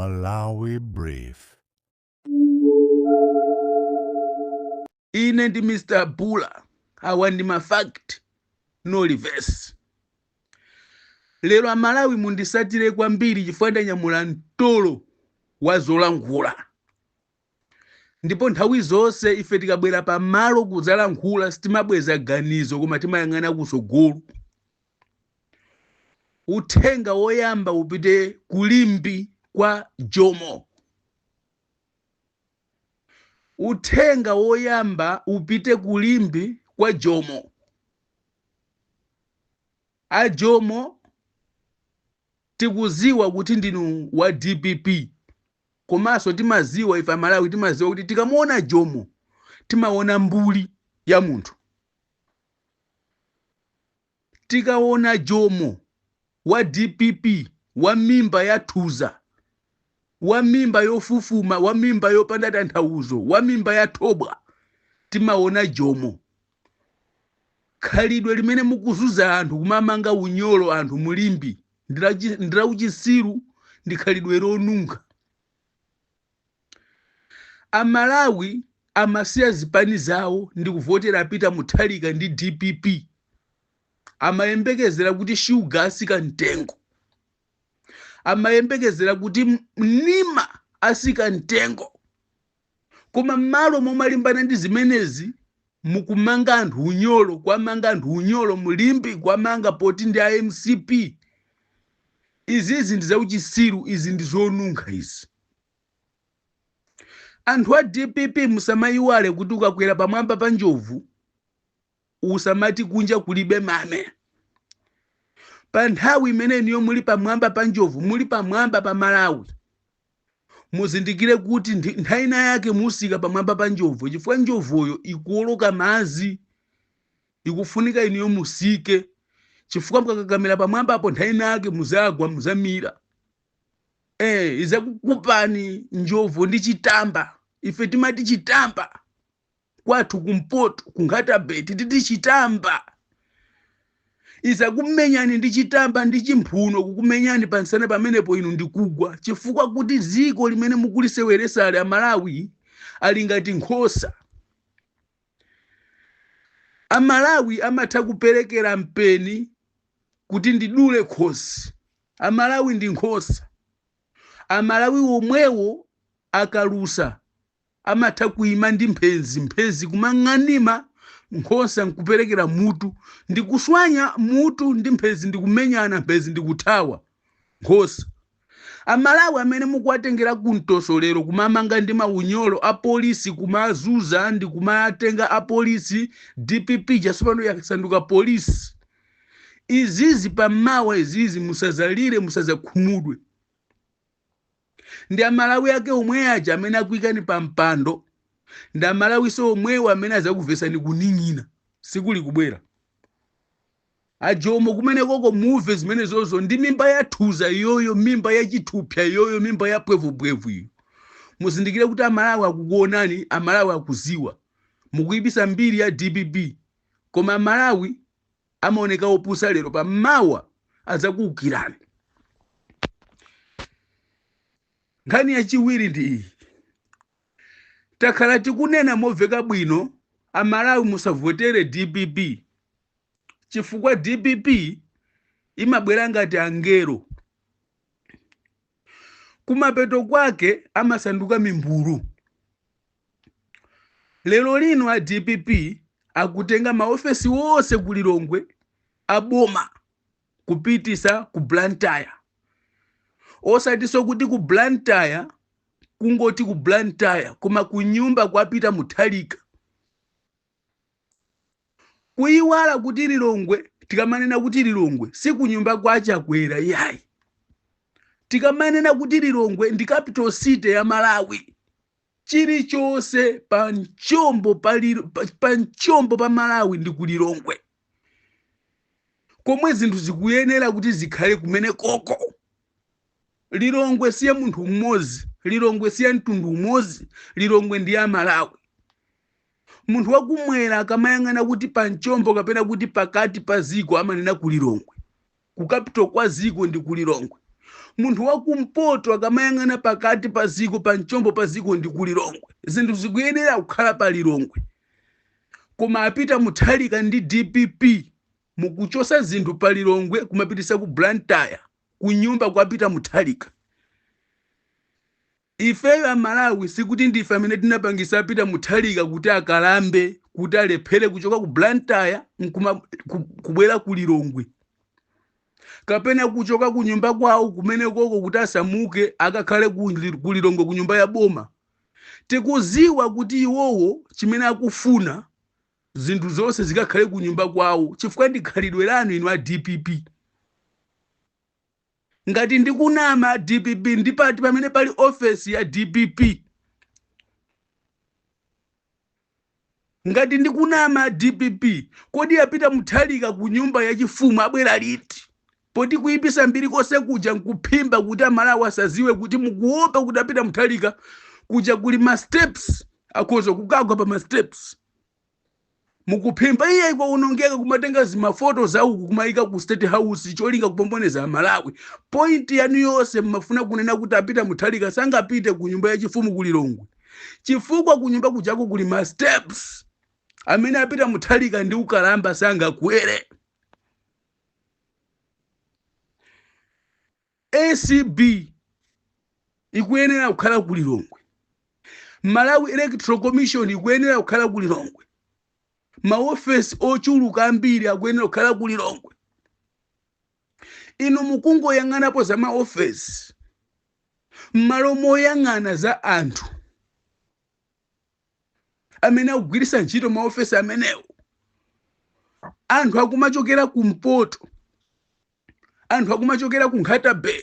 Malawi Brief. Ine ndi Mr. Bula, awa ndi ma fact, no reverse. Lero Amalawi mundisatire kwambiri chifukwa ndanyamula mtolo wa zolankhula. Ndipo nthawi zonse ife tikabwera pamalo kudzalankhula sitimabweza ganizo koma timayang'ana kutsogolo. Uthenga woyamba upite ku Limbe kwa Jomo. Uthenga woyamba upite ku Limbe kwa Jomo. A Jomo tikuziwa kuti ndinu wa DPP komanso timaziwa ife Amalawi timaziwa kuti tikamuona Jomo timaona mbuli ya munthu. Tikaona Jomo wa DPP wa mimba ya thuza, wa mimba yofufuma, wa mimba yopanda tanthauzo, wa mimba ya thobwa, timaona Jomo. Khalidwe limene mukuzuza anthu kumamanga unyolo anthu mu Limbe ndilauchisiru, ndi khalidwe lonunkha. Amalawi amasiya zipani zawo ndi kuvotera Peter Mutharika ndi DPP. Amayembekezera kuti shuga asika mtengo, amayembekezera kuti nima asika mtengo, koma m'malo momalimbana ndi zimenezi mukumanga anthu unyolo, kwamanga anthu unyolo mu Limbe, kwamanga poti ndi a MCP. Izizi ndi zauchisiru, izi ndi zonunkha izi. Anthu a DPP musamayiwale kuti ukakwera pamwamba pa njovu usamati kunja kulibe mame. Pa nthawi imene inuyo muli pamwamba pa njovu, muli pamwamba pa Malawi, muzindikire kuti nthawi ina yake musika pamwamba pa njovu, chifukwa njovuyo ikuwoloka madzi, ikufunika inuyo musike, chifukwa mukakakamira pamwamba apo nthawi ina yake muzagwa, muzamira. Izakukupani njovu ndi chitamba. Ife timati chitamba kwathu kumpoto ku Nkhata Bay, tititi chitamba. Izakumenyani ndi chitamba ndi chimphuno, kukumenyani pansana pamenepo inu ndikugwa, chifukwa kuti dziko limene mukuliseweresali Amalawi ali ngati nkhosa. Amalawi amatha kuperekera mpeni kuti ndidule khosi. Amalawi ndi nkhosa. Amalawi omwewo akalusa amatha kuima ndi mphenzi, mphenzi kumang'anima, nkhosa nkuperekera mutu ndikuswanya mutu ndi mphenzi ndikumenyana, mphenzi ndikuthawa nkhosa. Amalawi amene mukuwatengera kumtoso lero kumamanga ndi maunyolo apolisi, kumazuza ndi kumatenga apolisi, DPP chatsopano yasanduka polisi. Izizi pamawa izizi musazalire, musazakhumudwe. Ndi Amalawi ake omwe aja amene akuyikani pa mpando, ndi Amalawi so omwewo amene azakuvesani kuning'ina siku likubwera. Ajomo kumene koko muve zimene zozo ndi mimba yathuza iyoyo, mimba yachithupsa iyoyo, mimba ya pwevupwevu iyo. Muzindikire kuti Amalawi akukuonani, Amalawi akuziwa mukuyibisa mbiri ya DPP, koma Amalawi amaoneka opusa lero, pamawa adzakuukirani. Nkhani yachiwiri ndi iyi. Takhala tikunena momveka bwino, Amalawi musavotere DPP, chifukwa DPP imabwera ngati angelo, kumapeto kwake amasanduka mimbulu. Lero lino a DPP akutenga maofesi wonse ku Lilongwe aboma kupitisa ku Blantyre, osatinso kuti ku Blantyre kungoti ku Blantyre, koma ku nyumba kwapita Mutharika. Kuyiwala kuti Lilongwe, tikamanena kuti Lilongwe si kunyumba kwa Chakwera yayi, tikamanena kuti Lilongwe ndi capital city ya Malawi, chilichonse pa mchombo pa pa mchombo pa Malawi ndi ku Lilongwe komwe zinthu zikuyenera kuti zikhale kumene koko. Lilongwe siya munthu mmodzi, Lilongwe siya mtundu umodzi, Lilongwe ndi ya Malawi. Munthu wakumwera akamayang'ana kuti pa mchombo kapena kuti pakati pa ziko amanena ku Lilongwe, ku capital kwa ziko ndi ku Lilongwe. Munthu wakumpoto akamayang'ana pakati pa ziko, pa mchombo pa ziko ndi kulilongwe, zinthu zikuyenera kukhala pa Lilongwe. Koma apita Mutharika ndi DPP mukuchosa zinthu pa Lilongwe kumapitisa ku Blantyre, ku nyumba kwapita Mutharika. Ifeyo Amalawi sikuti ndife amene tinapangisa apita Mutharika kuti akalambe, kuti alephere kuchoka ku Blantyre kubwera ku Lilongwe, kapena kuchoka ku nyumba kwawo kumene koko kuti asamuke akakhale ku Lilongwe ku nyumba ya boma. Tikuziwa kuti iwowo chimene akufuna zinthu zonse zikakhale ku nyumba kwawo, chifukwa ndi khalidwe lanu inu a DPP. Ngati ndikunama a DPP, ndipati pamene pali ofesi ya DPP? Ngati ndikunama a DPP, kodi apita Mutharika ku nyumba yachifumu abwera liti? Poti kuyipisa mbiri konse kuja nkuphimba kuti Amalawi asaziwe kuti mukuopa kuti apita Mutharika kuja kuli ma steps, akhoza kukagwa pa ma steps. Mukuphimba iye kwaonongeka, kumatenga zimafoto zauku kumayika ku State House cholinga kupomboneza Amalawi. Point yanu yonse mmafuna kunena kuti apita Mutharika sangapite ku nyumba yachifumu ku Lilongwe chifukwa ku nyumba kujako kuli ma steps amene apita Mutharika ndi ukalamba sangakwere. ACB ikuyenera kukhala ku Lilongwe, Malawi Electoral Commission ikuyenera kukhala ku Lilongwe, maofesi ochuluka ambiri akuyenera kukhala ku Lilongwe. Inu mukungoyang'anapo za maofesi m'malo moyang'ana za anthu amene akugwiritsa ntchito maofesi amenewo. Anthu akumachokera kumpoto, anthu akumachokera ku Nkhata Bay,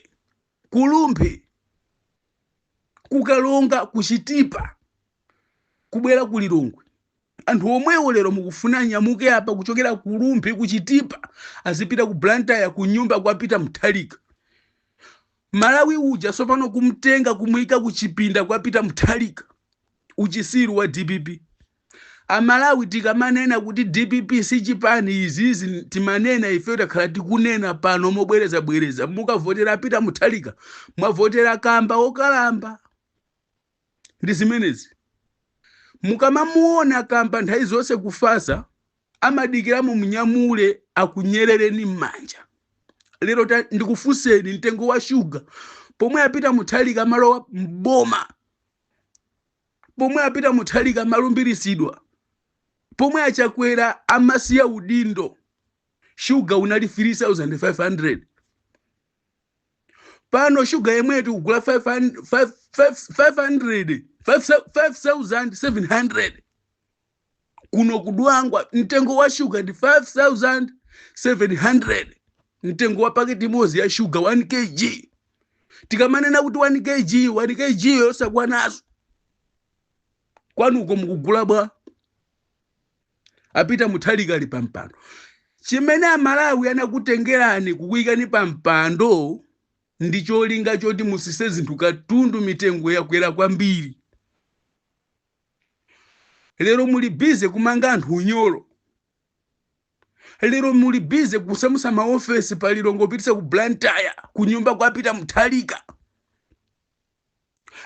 ku Rumphi, ku Karonga, ku Chitipa, kubwera ku Lilongwe. Anthu omwewo lero mukufuna nyamuke apa kuchokera ku Rumphi, ku Chitipa, azipita ku Blantyre ku nyumba kwapita Mutharika. Malawi uja sopano kumtenga kumuyika ku chipinda kwapita Mutharika. Uchisiru wa DPP. Amalawi tikamanena kuti DPP si chipani, izizi timanena ife takhala tikunena pano mobwereza bwereza. Mukavotera apita Mutharika, mwavotera kamba okalamba. Ndi zimenezi. Mukamamuona kamba nthawi zonse kufasa, amadikiramo munyamule akunyerereni m'manja. Lero ndikufunseni mtengo wa shuga pomwe apita Mutharika malowa mboma, pomwe apita Mutharika malumbiritsidwa, pomwe achakwera amasiya udindo, shuga unali 3500. Pano shuga yemwe tikugula 500, 5700. Kuno kudwangwa mtengo wa shuga ndi 5700, mtengo wa paketi imodzi ya shuga 1 kg. Tikamanena kuti 1 kg, 1 kg yosakwanaso kwanuko mukugula bwa. Apita Mutharika ali pampando. Chimene Amalawi anakutengerani kukuyikani pampando ndi cholinga choti musise zinthu, katundu mitengo yakwera kwambiri. Lero muli bize kumanga anthu unyolo, lero muli bize kusamusa maofesi pa Lilongwe kupitisa ku Blantyre ku nyumba kwapita Mutharika.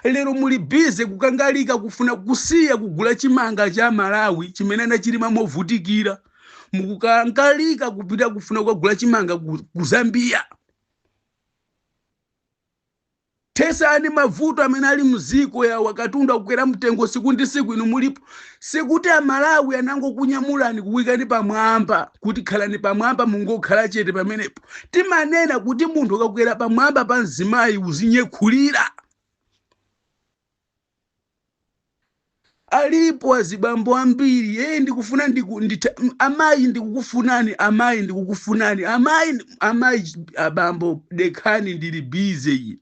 Lero muli bize kukangalika kufuna kusiya kugula chimanga cha Malawi chimene anachilima movutikira, mukukangalika kupita kufuna kukagula chimanga ku Zambia. Thesani mavuto amene ali mziko ya wakatundu akukwera mtengo siku ndi siku inu mulipo. Sikuti Amalawi anangokunyamulani kukuyikani pamwamba kuti khalani pamwamba mungokhala chete pamenepo. Timanena kuti munthu akakwera pamwamba pa mzimayi uzinyekhulira. Alipo azibambo ambiri, ndikufuna amayi ndikukufunani, amayi ndikukufunani, amayi, amayi, abambo dekhani ndili bize ine.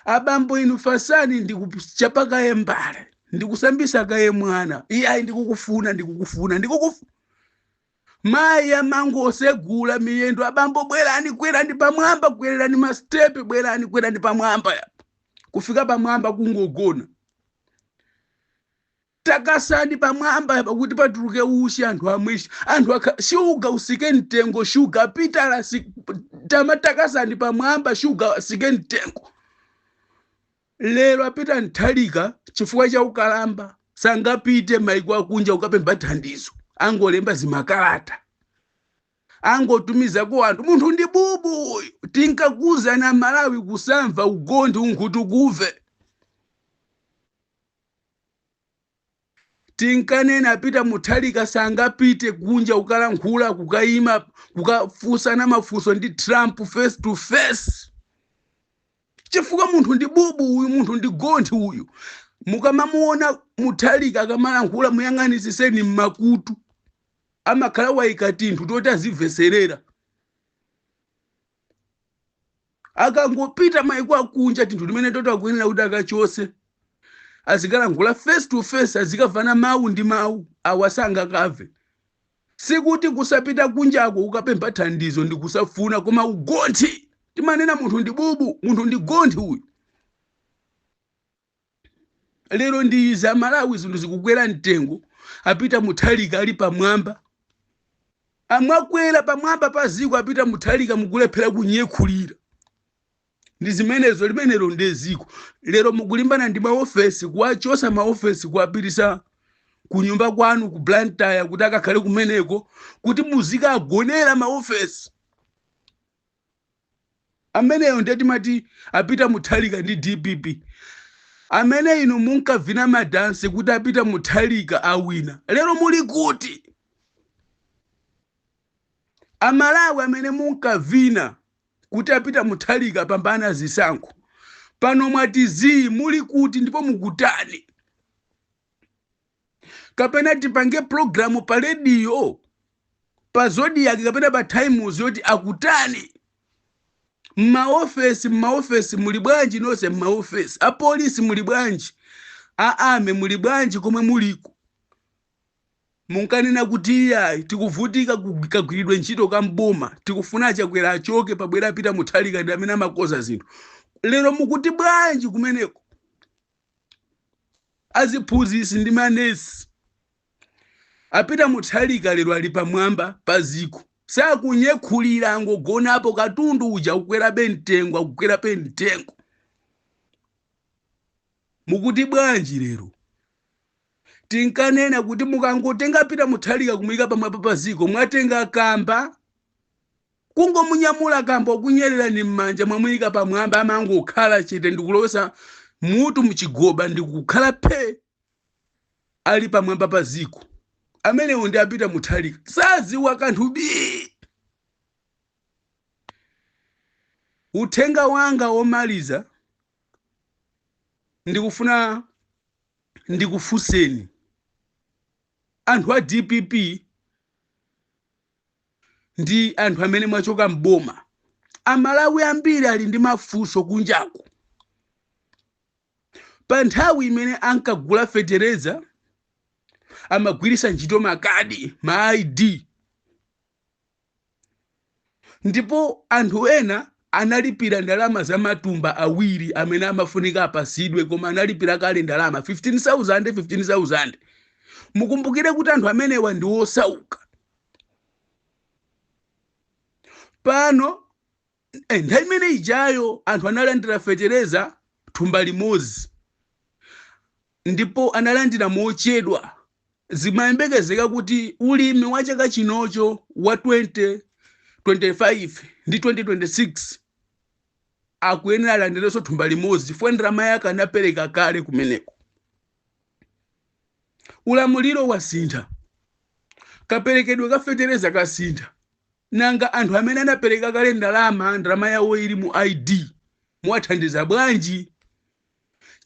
Abambo inu fasani ndikuchapa kaye mbale, ndikusambisa kaye mwana, iye ayi ndikukufuna, ndikukufuna, Mayi amango osegula miyendo, abambo bwerani, kwerani pamwamba, kwerani mastepe, bwerani, kwerani pamwamba. Kufika pamwamba kungogona. Takasani pamwamba pakuti patuluke uchi, anthu amwishi, anthu akha shuga usike mtengo, shuga pitala si, tamatakasani pamwamba, shuga asike mtengo. Lero apita Mutharika chifukwa cha ukalamba sangapite maiko akunja ukapempha thandizo, angolemba zimakalata, angotumizako anthu. Munthu ndi bubu uyu. Tinkakuza Malawi kusamva ugondi unkhutu kuve. Tinkanena apita Mutharika sangapite kunja kukalankhula, kukayima, kukafunsana mafunso ndi Trump face to face, chifukwa munthu ndi bubu uyu, munthu ndi gonthi uyu. Mukamamuona Mutharika akamalankhula, muyang'anisiseni mmakutu, amakhala wayika tinthu toti azimveserera. Akangopita maiko akunja, tinthu timene toti akuyenera kuti akachose, azikalankhula face to face, azikamvana mawu ndi mawu, awa sangakave. Sikuti kusapita kunjako ukapempha thandizo ndi kusafuna, koma ugonthi. Timanena munthu ndi bubu, munthu ndi gonthi uyu. Lero ndi izi, Amalawi, zinthu zikukwera mtengo, apita Mutharika ali pamwamba, amwakwera pamwamba pa ziko, apita Mutharika mukulephera kunyekhulira. Ndi zimenezo, limenelo ndi ziko. Lero mukulimbana ndi maofesi, kuwachosa maofesi, kuwapitisa kunyumba kwanu ku Blantyre kuti akakhale kumeneko, kuti muzikagonera maofesi ameneyo. Ndiye timati apita Mutharika ndi DPP amene inu munkavina madansi kuti apita Mutharika awina. Lero muli kuti, Amalawi amene munkavina kuti apita Mutharika pambana zisankho? Pano mwati zii, muli kuti ndipo mukutani? Kapena tipange program pa rediyo, pa Zodiak kapena pa Times, yoti akutani mmaofesi? Mmaofesi muli bwanji nonse? Mmaofesi apolisi muli bwanji? Aame muli bwanji komwe muliko? Munkanena kuti iyayi, tikuvutika kagwiridwe ntchito ka mboma, tikufuna Chakwera achoke, pabwera apita Mutharika ndi amene amakoza zinthu. Lero mukuti bwanji kumeneko? Aziphunzitsi ndi manesi, apita Mutharika lero ali pamwamba pa ziko, sakunyekhulira, angogonapo. Katundu uja akukwerabe mtengo, akukwerabe mtengo. Mukuti bwanji lero? Tinkanena kuti mukangotenga pita Mutharika kumuyika pamwamba pa ziko, mwatenga kamba, kungomunyamula kamba okunyererani m'manja, mwamuyika pamwamba, amangokhala chete ndikulowesa mutu muchigoba ndikukhala phe, ali pamwamba pa ziko. Amenewo ndi apita Mutharika, saziwa kanthu bii. Uthenga wanga womaliza, ndikufuna ndikufunseni anthu a DPP ndi anthu amene mwachoka mboma. Amalawi ambiri ali ndi mafunso kunjaku. Pa nthawi imene ankagula fetereza, amagwirisa ntchito makadi, ma ID, ndipo anthu ena analipira ndalama za matumba 2 amene amafunika apasidwe, koma analipira kale ndalama 15,000 15,000. Mukumbukire kuti anthu amenewa ndi osauka. Pano nthawi imene ijayo anthu analandira fetereza thumba limodzi, ndipo analandira mochedwa. Zimayembekezeka kuti ulimi wa chaka chinocho wa 2025 ndi 2026 akuyenera alandirenso thumba limodzi, chifukwa ndalama yake anapereka kale kumeneko. Ulamuliro wasintha, kaperekedwe ka fetereza kasintha. Nanga anthu amene anapereka kale ndalama, ndalama yawo ili mu ID, muwathandiza bwanji?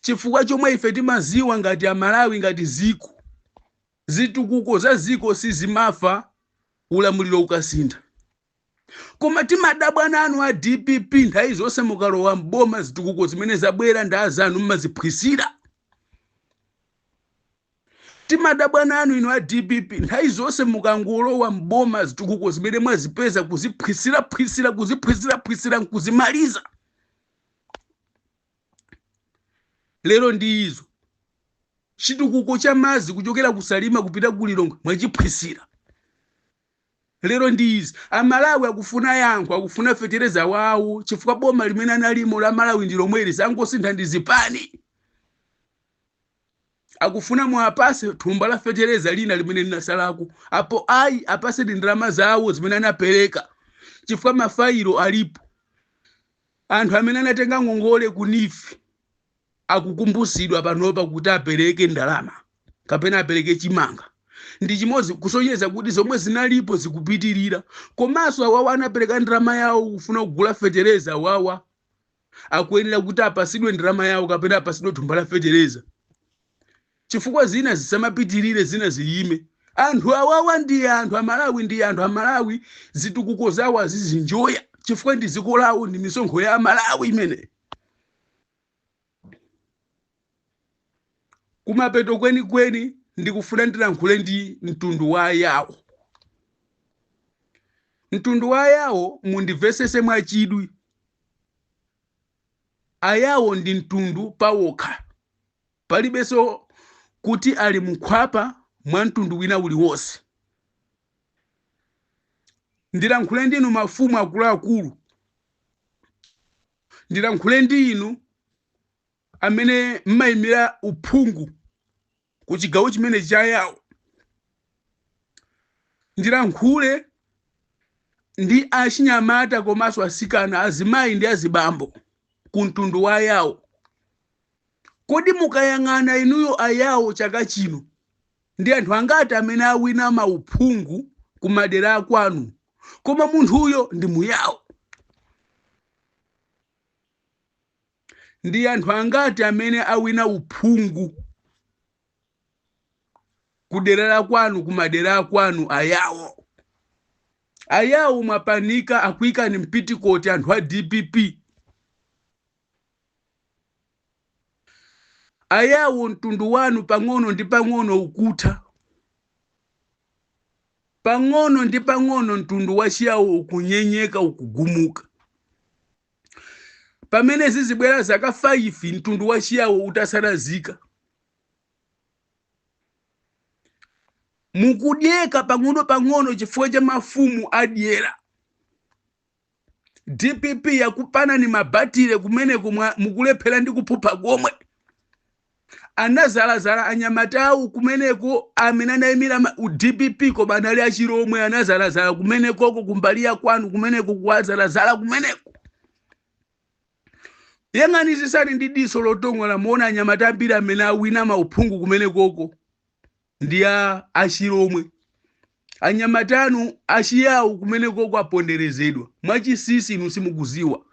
Chifukwa chomwe ife timaziwa ngati Amalawi, ngati ziko, zitukuko za ziko sizimafa ulamuliro ukasintha. Koma timadabwa nanu a DPP, nthawi zonse mukalowa mboma, zitukuko zimene zabwera ndi azanu mmaziphwisira. Timadabwa nanu inu a DPP, nthawi zonse mukangolowa mboma, zitukuko zimene mwazipeza kuziphwisiraphwisira, kuziphwisiraphwisira nkuzimaliza. Lero ndi izo. Chitukuko cha madzi kuchokera ku Salima kupita ku Lilongwe mwachiphwisira. Lero ndi izi, Amalawi akufuna yankho, akufuna fetereza wawo, chifukwa boma limene analimo la Malawi ndi lomweli, zangosintha ndi zipani. Akufuna muapase thumba la fetereza lina limene linasalako, apo ayi apase ndi ndalama zawo zimene anapereka, chifukwa mafailo alipo. Anthu amene anatenga ngongole ku NEEF akukumbusidwa panopa kuti apereke ndalama kapena apereke chimanga. Ndi chimodzi kusonyeza kuti zomwe zinalipo zikupitirira. Komanso awawa anapereka ndalama yawo kufuna kugula fetereza, awawa akuyenera kuti apasidwe ndalama yawo kapena apasidwe thumba la fetereza, chifukwa zina zisamapitirire, zina ziyime. Anthu awawa ndi anthu Amalawi, ndi anthu Amalawi, zitukuko zawo azizinjoya chifukwa ndi dziko lawo, ndi misonkho ya Amalawi imene. Kumapeto kwenikweni ndikufuna ndilankhule ndi mtundu wa Ayawo. Mtundu wa Ayawo, mundimvesese mwachidwi. Ayawo ndi mtundu pawokha, palibenso kuti ali mkhwapa mwa mtundu wina uliwonse. Ndilankhule ndinu mafumu akuluakulu, ndilankhule ndi inu amene mmayimira uphungu ku chigawo chimene cha Yawo, ndilankhule ndi achinyamata komanso asikana, azimayi ndi azibambo ku mtundu wa Yawo. Kodi mukayang'ana inuyo Ayawo, chaka chino ndi anthu angati amene awina mauphungu ku madera akwanu, koma munthuyo ndi Muyawo? Ndi anthu angati amene awina uphungu ku dera la kwanu, ku madera akwanu, Ayawo? Ayawo mwapanika, akuyikani mpitikoti anthu a DPP. Ayawo, mtundu wanu pang'ono ndi pang'ono ukutha, pang'ono ndi pang'ono mtundu wa Chiyawo ukunyenyeka, ukugumuka. Pamene zizibwera zaka 5 mtundu wa Chiyawo utasalazika, mukudyeka pang'ono pang'ono chifukwa cha mafumu adyera. DPP yakupanani mabatire kumeneko, mukulephera ndi kuphupha komwe. Anazalazala anyamatawo kumeneko amene anayimira DPP koma anali Achilomwe, anazalazala kumenekoko kumbali ya kwanu kumeneko, kuwazalazala kumeneko. Yang'anizisani ndi diso lotong'ola, muona anyamata ambiri amene awina mauphungu kumenekoko ndi a Achilomwe. Anyamatanu Achiyawo kumenekoko aponderezedwa mwachisisi, inu simukuziwa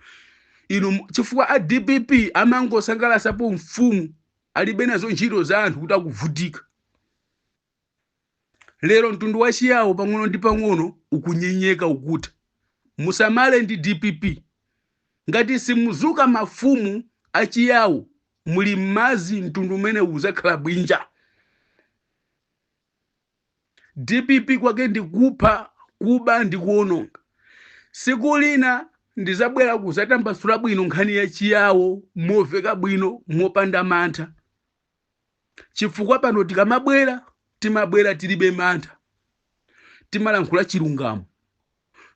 inu, chifukwa a DPP amangosangalasapo mfumu, alibe nazo ntchito za anthu kuti akuvutika. Lero mtundu wa Chiyawo pang'ono ndi pang'ono ukunyenyeka, ukutha. Musamale ndi DPP. Ngati simuzuka mafumu Achiyawo, muli m'madzi, mtundu umene uzakhala bwinja. DPP kwake ndi kupha, kuba ndi kuwononga. Siku lina ndizabwera kuzatambasula bwino nkhani ya Chiyawo moveka bwino, mopanda mantha, chifukwa pano tikamabwera timabwera tilibe mantha, timalankhula chilungamo.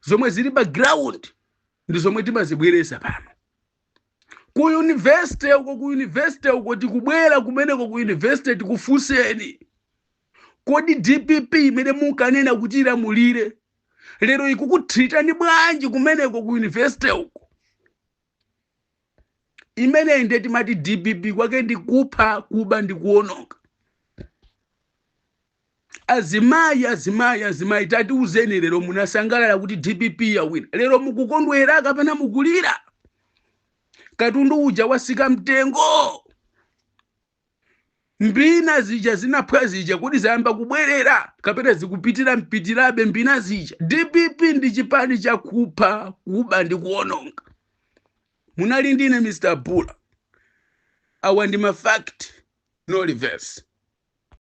Zomwe zili pa ground ndi zomwe timazibweresa pano. Ku university uko, ku university uko tikubwera kumeneko ku university, tikufunseni: kodi DPP imene munkanena kuti ilamulire lero ikukuthitani bwanji kumeneko ku university uko? Imeneyi ndiye timati DPP kwake ndi kupha, kuba ndi kuwononga. Azimayi, azimayi, azimayi, tatiuzeni, lero munasangalala kuti DPP yawina? Lero mukukondwera kapena mukulira? Katundu uja wasika mtengo, mbina zija zinaphwa zija kuti zayamba kubwerera kapena zikupitira mpitirabe mbina zija? DPP ndi chipani chakupha, kuba ndi kuwononga. Munali ndine Mr Bula. Awa ndi ma fact, no reverse.